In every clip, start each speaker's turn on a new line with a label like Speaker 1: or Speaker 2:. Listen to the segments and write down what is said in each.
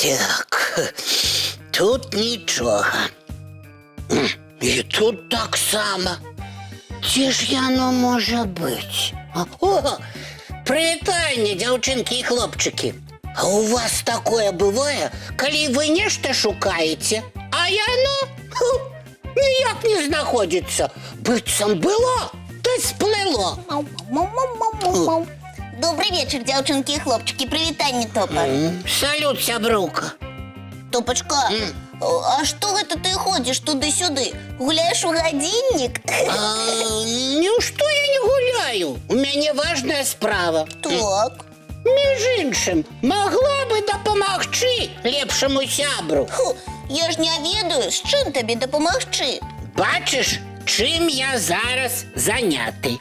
Speaker 1: Так, тут нічога. І тут таксама. Ці ж яно можа быць? О, прывітанне, дзяўчынкі і хлопчыкі. А у вас такое бывае, калі вы нешта шукаеце, а яно ху, ніяк не знаходзіцца. Быццам было, ды сплыло.
Speaker 2: Мау-мау-мау-мау-мау. Добры вечар, дзяўчынкі і хлопчыкі. Прывітанне, Топа.
Speaker 1: Салют, сяброўка.
Speaker 2: Топачка, а што гэта ты ходзіш туды-сюды? Гуляеш у гадзіннік?
Speaker 1: А, ну што я не гуляю? У мяне важная справа.
Speaker 2: Так.
Speaker 1: Між іншым, магла бы дапамагчы лепшаму сябру.
Speaker 2: Ху, я ж не ведаю, з чым табе дапамагчы.
Speaker 1: Бачыш, чым я зараз заняты.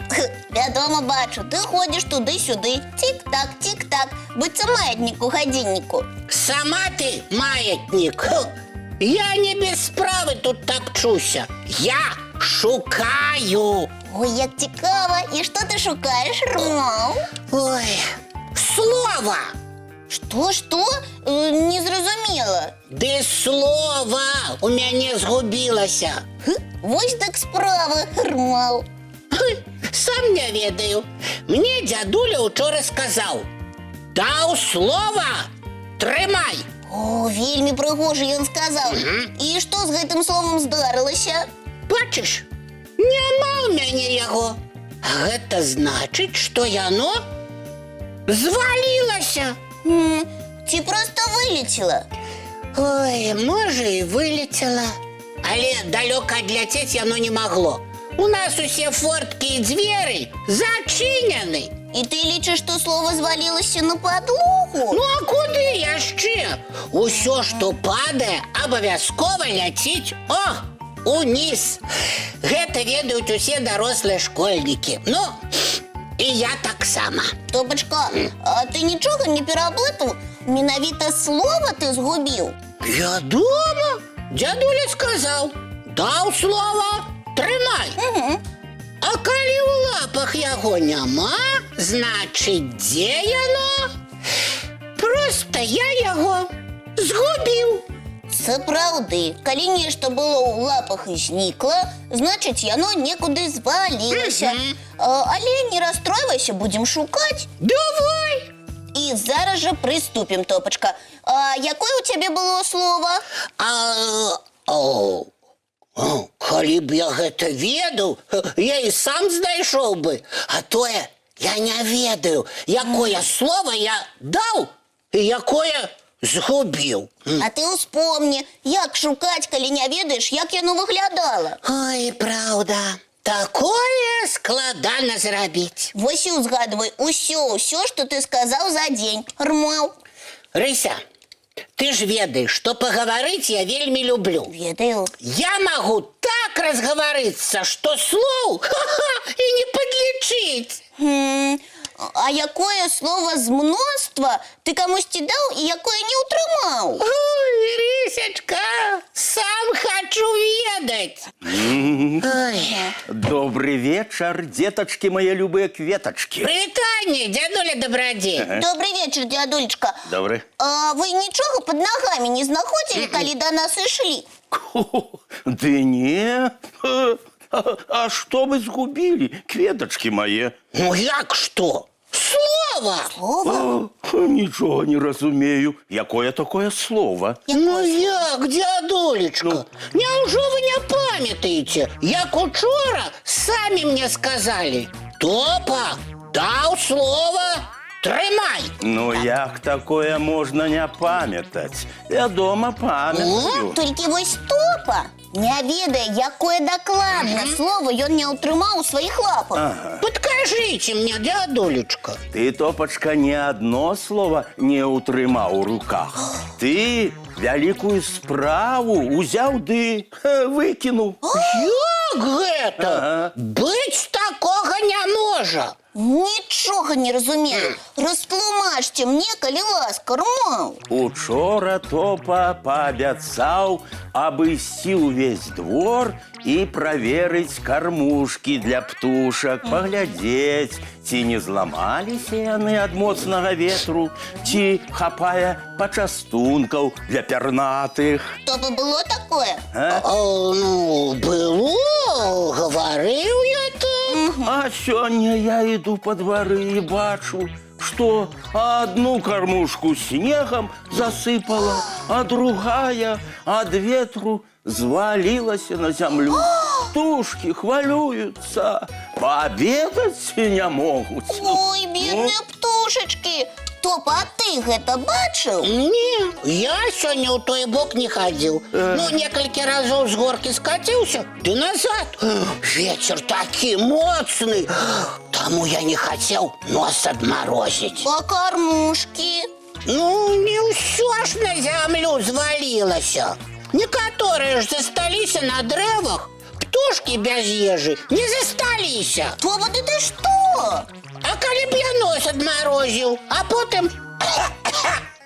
Speaker 2: Вядома, бачу, ты ходзіш туды-сюды. Тик-так, тик-так, быццам маятнік у гадзінніку.
Speaker 1: Сама ты маятнік. Ху, я не без справы тут тапчуся. Я шукаю.
Speaker 2: Ой, як цікава, і што ты шукаеш, Рмау?
Speaker 1: Ой, слова.
Speaker 2: Што, што? Не зразумела.
Speaker 1: Ды слова у мяне згубілася.
Speaker 2: Хы, вось так справа, Рмау.
Speaker 1: Хы, сам не ведаю. Мне дзядуля учора сказаў: Даў слова, трымай.
Speaker 2: О, вельмі прыгожа ён сказаў. І што з гэтым словам здарылася?
Speaker 1: Бачыш, няма ў мяне яго. А гэта значыць, што яно звалілася.
Speaker 2: Ці проста вылецела?
Speaker 1: Ой, можа і вылецела. Але далёка адляцець яно не магло. У нас усе форткі і дзверы зачынены.
Speaker 2: І ты лічыш, што слова звалілася на падлогу?
Speaker 1: Ну а куды яшчэ? Усё, што падае, абавязкова ляціць о, уніз. Гэта ведаюць усе дарослыя школьнікі. Ну, і я таксама.
Speaker 2: Топачка, а ты нічога не пераблытаў? Менавіта слова ты згубіў.
Speaker 1: Я дома, дзядуля сказаў, даў слова, трымай. А калі ў лапах яго няма, значыць, дзе яно? Проста я яго згубіў.
Speaker 2: Сапраўды, калі нешта было ў лапах і знікла, значыць, яно некуды звалілася. Але не расстройвайся, будзем шукаць.
Speaker 1: Давай!
Speaker 2: І зараз жа прыступім, Топачка. А якое ў цябе было слова?
Speaker 1: А, о, о, калі б я гэта ведаў, я і сам знайшоў бы. А тое я не ведаю, якое слово я даў і якое згубіў.
Speaker 2: А ты ўспомні, як шукаць, калі не ведаеш, як яно выглядала.
Speaker 1: Ой, праўда, такое складана зрабіць.
Speaker 2: Вось і ўзгадвай усё, усё, што ты сказаў за дзень. Рмаў.
Speaker 1: Рыся, ты ж ведаеш, што пагаварыць я вельмі люблю.
Speaker 2: Ведаю.
Speaker 1: Я магу так разгаварыцца, што слоў ха-ха, і не падлічыць.
Speaker 2: А якое слово з мноства ты камусьці даў і якое не ўтрымаў?
Speaker 1: Ой, Рысячка, сам хачу ведаць. Ой.
Speaker 3: Добры вечар, дзетачкі мае любыя кветачкі.
Speaker 1: Прывітанне, дзядуля Дабрадзей.
Speaker 2: Добры вечар, дзядулечка.
Speaker 3: Добры.
Speaker 2: А вы нічога пад нагамі не знаходзілі, калі да нас ішлі?
Speaker 3: Ды не. А што вы згубілі, кветачкі мае?
Speaker 1: Ну як што? Слова!
Speaker 2: Слова?
Speaker 3: А, нічога не разумею. Якое такое слова?
Speaker 1: Ну як, дзядулечка? Няўжо вы не памятаеце, як учора самі мне сказалі: Топа, даў слова, трымай.
Speaker 3: Ну як такое можна не памятаць? Вядома, памятаю.
Speaker 2: Толькі вось Топа не ведае, якое дакладна слово ён не ўтрымаў у сваіх лапах.
Speaker 1: Падкажыце мне, дзядулечка.
Speaker 3: Ты, Топачка, не адно слова не ўтрымаў у руках. Ты вялікую справу узяў ды выкінуў.
Speaker 1: Як гэта?
Speaker 3: Ага.
Speaker 1: Быць такога не можа.
Speaker 2: Нічога не разумею. Растлумачце мне, калі ласка, Рмаў.
Speaker 3: Учора Топа паабяцаў абысці ўвесь двор і праверыць кармушкі для птушак, паглядзець, ці не зламаліся яны ад моцнага ветру, ці хапае пачастункаў для пярнатых.
Speaker 2: То бы было такое?
Speaker 3: А?
Speaker 1: О, ну, было, гаварыў я так.
Speaker 3: А сёння я іду па двары і бачу, што адну кармушку снегам засыпала, а другая ад ветру звалілася на зямлю. Птушкі хвалююцца, паабедаць не могуць.
Speaker 2: Ой, бедныя птушачкі. Топа, а ты гэта бачыў?
Speaker 1: Не, я сёння ў той бок не хадзіў. Ну, некалькі разоў з горкі скаціўся, ды назад. Ветер такі моцны. Таму я не хацеў нос адмарозіць.
Speaker 2: А кармушкі?
Speaker 1: Ну, не ўсё ж на зямлю звалілася. Некаторыя ж засталіся на дрэвах. Птушкі без ежы не засталіся.
Speaker 2: Топа, ды ты што?
Speaker 1: А калі б я нос адмарозіў, а потым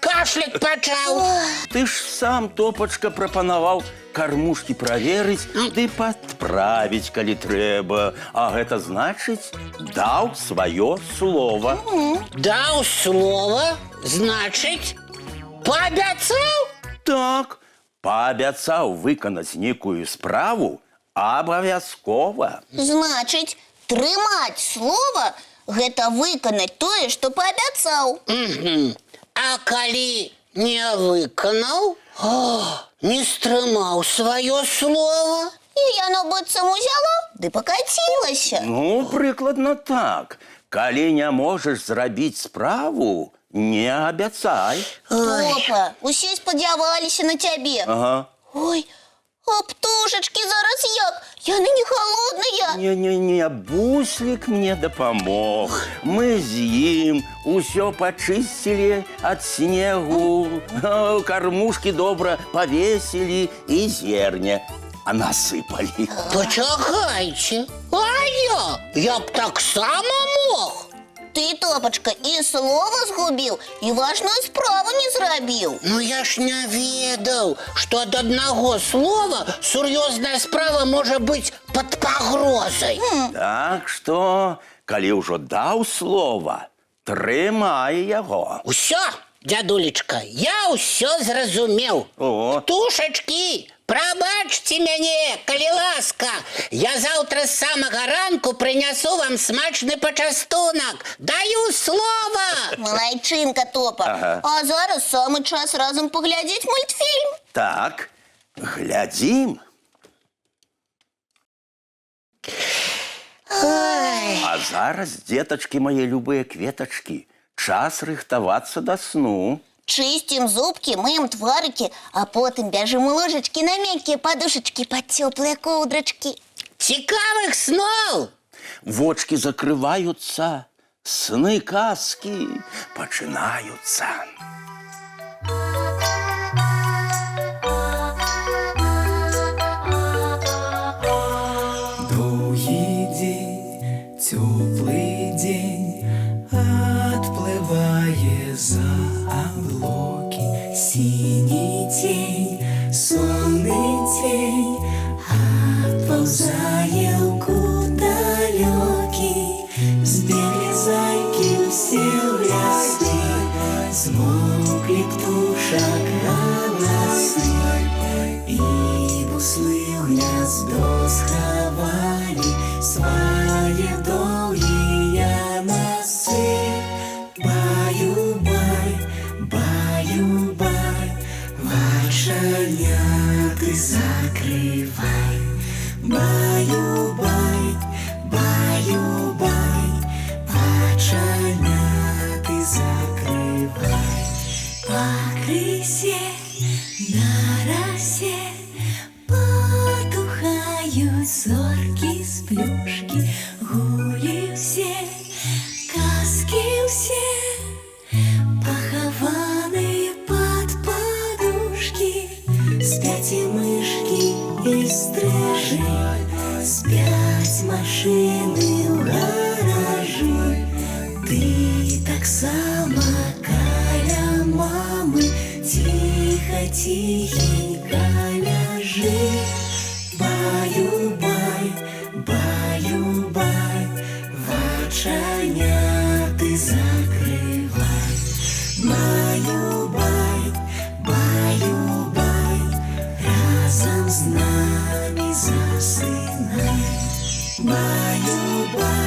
Speaker 1: кашлять пачаў.
Speaker 3: Ты ж сам, Топачка, прапанаваў кармушкі праверыць ды падправіць, калі трэба. А гэта значыць, даў сваё слова.
Speaker 1: Даў слова, значыць, паабяцаў?
Speaker 3: Так, паабяцаў выканаць нейкую справу абавязкова.
Speaker 2: Значыць, трымаць слова гэта выканаць тое, што паабяцаў.
Speaker 1: Мгм. А калі не выканаў, о, не стрымаў сваё слова?
Speaker 2: І яно быццам узяло, ды пакацілася.
Speaker 3: Ну, прыкладна так. Калі не можаш зрабіць справу, не абяцай.
Speaker 2: Топа, усе спадзяваліся на цябе.
Speaker 3: Ага.
Speaker 2: Ой, а птушачкі зараз як? Яны не галодныя.
Speaker 3: Не-не-не, Буслік мне дапамог. Мы з ім усё пачысцілі ад снегу, кармушкі добра павесілі і зерне насыпалі.
Speaker 1: Пачакайце, а я? Я б таксама мог.
Speaker 2: Ты, Топачка, і слова згубіў, і важную справу не зрабіў.
Speaker 1: Ну я ж не ведаў, што ад аднаго слова сур'ёзная справа можа быць пад пагрозай.
Speaker 3: Так што, калі ўжо даў слова, трымай яго.
Speaker 1: Усё, дзядулечка, я ўсё зразумеў.
Speaker 3: О.
Speaker 1: Птушачкі, прабачце мяне, калі ласка. Я заўтра з самага ранку прынясу вам смачны пачастунак. Даю слова!
Speaker 2: Малайчынка, Топа.
Speaker 3: Ага.
Speaker 2: А зараз самы час разам паглядзець мультфільм.
Speaker 3: Так, глядзім. А зараз, дзетачкі мае любыя кветачкі, час рыхтавацца да сну.
Speaker 2: Чысцім зубкі, мыем тварыкі, а потым бяжым у ложачкі на мяккія падушачкі пад цёплыя коўдрачкі.
Speaker 1: Цікавых сноў!
Speaker 3: Вочки закрываюцца, сны казкі пачынаюцца.
Speaker 4: Доўгі дзень, цёплы дзень адплывае за аблокі. Сіні цень, сонны цень адпаўзае ў кут далёкі. Збеглі зайкі ўсе ў лясы, змоўклі птушак галасы. І буслы ў гняздо схавалі свае доўгія насы. Баю-бай, баю-бай, вачаняты закрывай. Баю-бай, баю-бай, вачаняты закрывай. Пакрысе на расе потухаюць зоркі сплюшкі, гулі ўсе, казкі ўсе, пахаваны пад падушкі. Спяць і мышкі, і стрыжы, спяць машыны ў гаражы. Ціхенька ляжы. Баю-бай, баю-бай, вачаняты закрывай. Баю-бай, баю-бай, разам з намі засынай. Баю-бай.